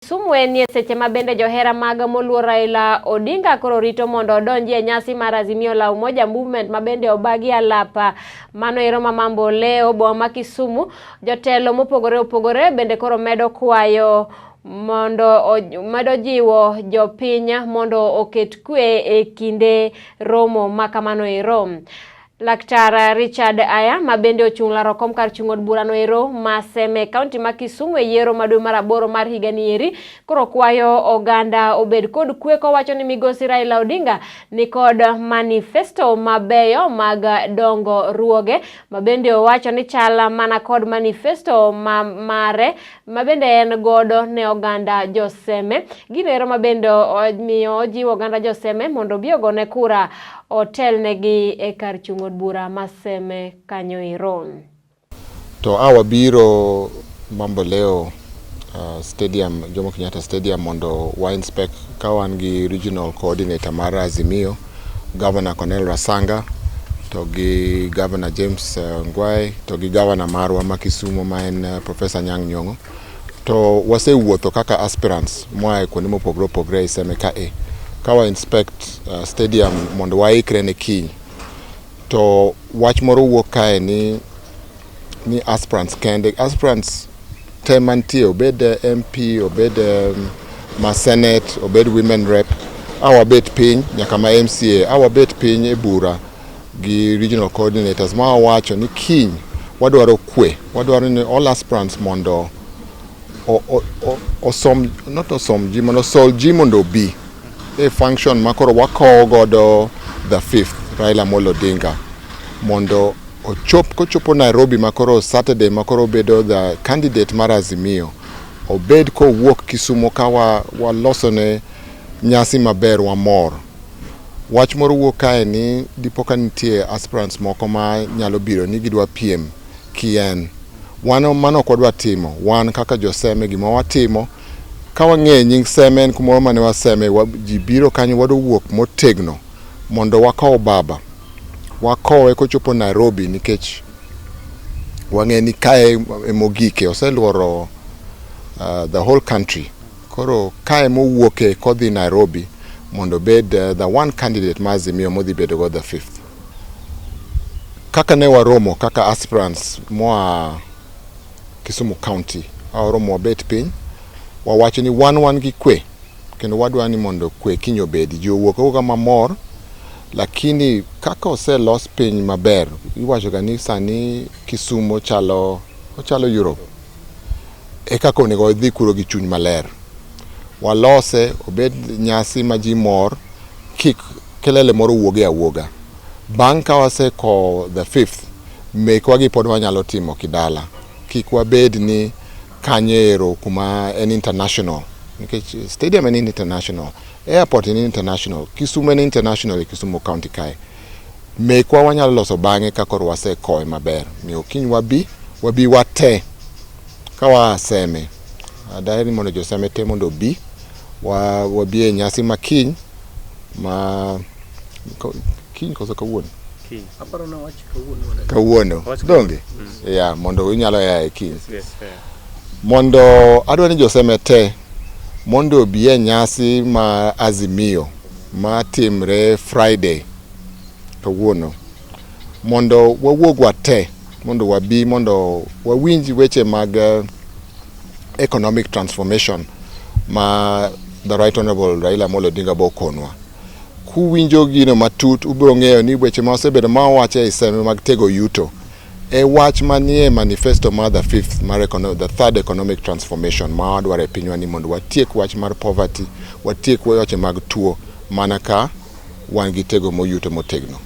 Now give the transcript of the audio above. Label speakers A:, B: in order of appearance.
A: Kisumu en e seche ma bende johera mag moluor Raila Odinga koro rito mondo odonji e nyasi mar Azimio la Umoja Movement ma bende obagi alapa mano ero ma Mambo Leo boma ma Kisumu. Jotelo mopogore opogore bende koro medo kwayo mondo medo jiwo jopiny mondo oket kwe e kinde romo ma kamano ero. Laktar Richard Aya ma bende ochung' laro kom kar chung' od burano ero ma Seme, kaunti ma Kisumu e yiero ma dwe mar aboro mar higa ni eri koro kwayo oganda obed kod kwe kowacho ni migosi Raila Odinga ni kod manifesto mabeyo mag dongo ruoge ma bende owacho ni chal mana kod manifesto ma mare ma bende en godo ne oganda joseme. Gino ero ma bende omiyo ojiwo oganda joseme mondo obi ogone kura otelnegi e kar chung' od bura ma Seme kanyo ero.
B: To a wabiro Mamboleo Stadium, Jomo Kenyatta Stadium mondo wa inspect ka wan gi regional coordinator mar Azimio, Governor Cornel Rasanga, to gi Governor James Ngwai, to gi Governor marwa ma Kisumu ma en Professor Anyang' Nyong'o. To wasewuotho kaka aspirants moa e kuonde mopogore opogore e Seme ka e ka wa inspect stadium mondo waikre ne kiny. To wach moro wuok kae ni aspirants kende, aspirants te mantie, obed MP, obed ma Senate, obed women rep, a wabet piny nyaka ma MCA, a wabet piny e bura gi regional coordinators ma wawacho ni kiny wadwaro kwe, wadwaro ni all aspirants mondo osom, not osom ji, mondo osol ji mondo obi e function ma koro wakowo godo the fifth Raila Amolo Odinga mondo ochop kochopo Nairobi ma koro Saturday ma koro bedo the candidate mar Azimio obed kowuok Kisumo ka walosone nyasi maber wamor. Wach moro wuok kae ni dipo ka nitie aspirants moko ma nyalo biro ni gidwa piem kien. Wan mano ok wadwa timo. Wan kaka joseme gima watimo ka wang'eyo nying Seme en kumoro mane waseme ji biro kanyo wadwa wuok motegno mondo wakow baba. Wakowe kochopo Nairobi nikech wang'e ni kae emogike oseluoro the whole country. Koro kae mowuoke kodhi Nairobi mondo obed the one candidate mar Azimio modhi bedo go the fifth. Kaka ne waromo kaka aspirants moa Kisumu County, waromo wabet piny, wawacho ni wan gi kwe kendo wadwa ni mondo kwe kiny obedi. Ji owuok awuoka mamor, lakini kaka oselos piny maber, iwacho ga ni sani Kisumu chalo ochalo Europe. E kaka onego wadhi kuro gi chuny maler. Walose obed nyasi ma ji mor, kik kelele moro wuoge awuoga. Bang' ka wasekowo the fifth, mekwa gi pod wanyalo timo kidala. Kik wabed ni kanyo ero kuma en international, nikech stadium en international, airport en international, Kisumu en international e Kisumu County kae. Mekwa wanyalo loso bang'e ka koro wasekowe maber. Omiyo kiny wabi wate ka waa Seme. Daher ni mondo jo Seme te mondo obi, wabi e nyasi ma kiny ma kiny koso kawuono?
C: Aparo na wach kawuono.
B: Kawuono.
C: Wach
B: Donge? Ya, mondo unyalo ya e kiny.
C: Yes, yeah.
B: Mondo adwa ni joseme te mondo obi e nyasi ma Azimio ma timre Friday kawuono. Mondo wawuog wate mondo wabi mondo wawinj weche mag economic transformation ma the Right Honorable Raila Amolo Odinga bokonwa. Kuwinjo gino matut ubiro ng'eyo ni weche ma osebedo ma owacho e seme mag tego yuto e wach manie manifesto mar the fifth mar the third economic transformation ma wadwaro e pinywa ni mondo watiek wach mar poverty, watiek weche mag tuo mana ka wan gi tego moyuto motegno.